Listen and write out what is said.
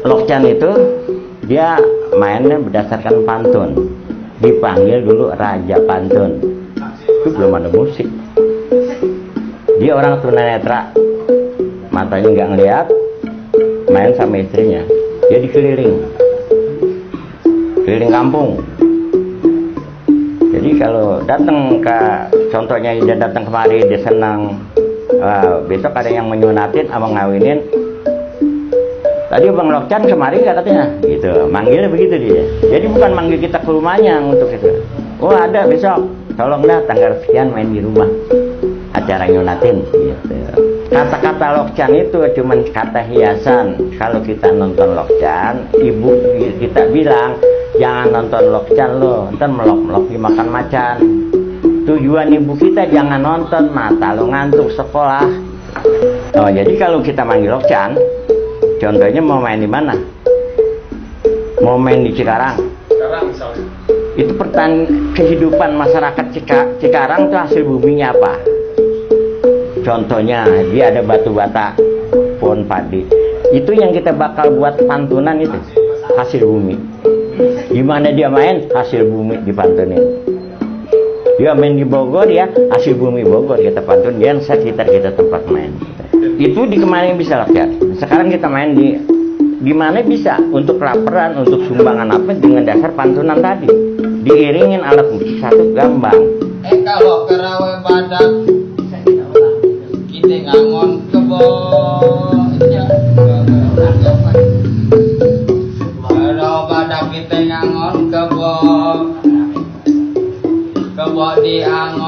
Lokcan itu dia mainnya berdasarkan pantun. Dipanggil dulu Raja Pantun. Itu belum ada musik. Dia orang tunanetra, matanya nggak ngeliat, main sama istrinya. Dia dikeliling, keliling kampung. Jadi kalau datang ke, contohnya dia datang kemari, dia senang. Besok ada yang menyunatin, abang ngawinin. Tadi Bang Lokcan kemari nggak katanya, gitu. Manggilnya begitu dia. Jadi bukan manggil kita ke rumahnya untuk itu. Oh ada besok, tolong dah tanggal sekian main di rumah, acara nyunatin, gitu. Kata-kata Lokcan itu cuman kata hiasan. Kalau kita nonton Lokcan, ibu kita bilang jangan nonton Lokcan lo, ntar melok-melok dimakan macan. Tujuan ibu kita jangan nonton, mata lo ngantuk sekolah. Oh jadi kalau kita manggil Lokcan, contohnya mau main di mana? Mau main di Cikarang. Cikarang misalnya. Itu kehidupan masyarakat Cikarang itu hasil buminya apa? Contohnya dia ada batu bata, pohon padi. Itu yang kita bakal buat pantunan itu hasil bumi. Gimana dia main? Hasil bumi dipantunin. Dia main di Bogor ya, hasil bumi Bogor kita pantun. Dia sekitar kita tempat main. Itu di kemarin bisa lah ya. Sekarang kita main di mana bisa untuk laparan, untuk sumbangan apa dengan dasar pantunan tadi. Diiringin alat musik satu gambang. Kalau kerawe badak kita ngangon kebon. Kalau badak kita ngangon kebon. Kebon di angon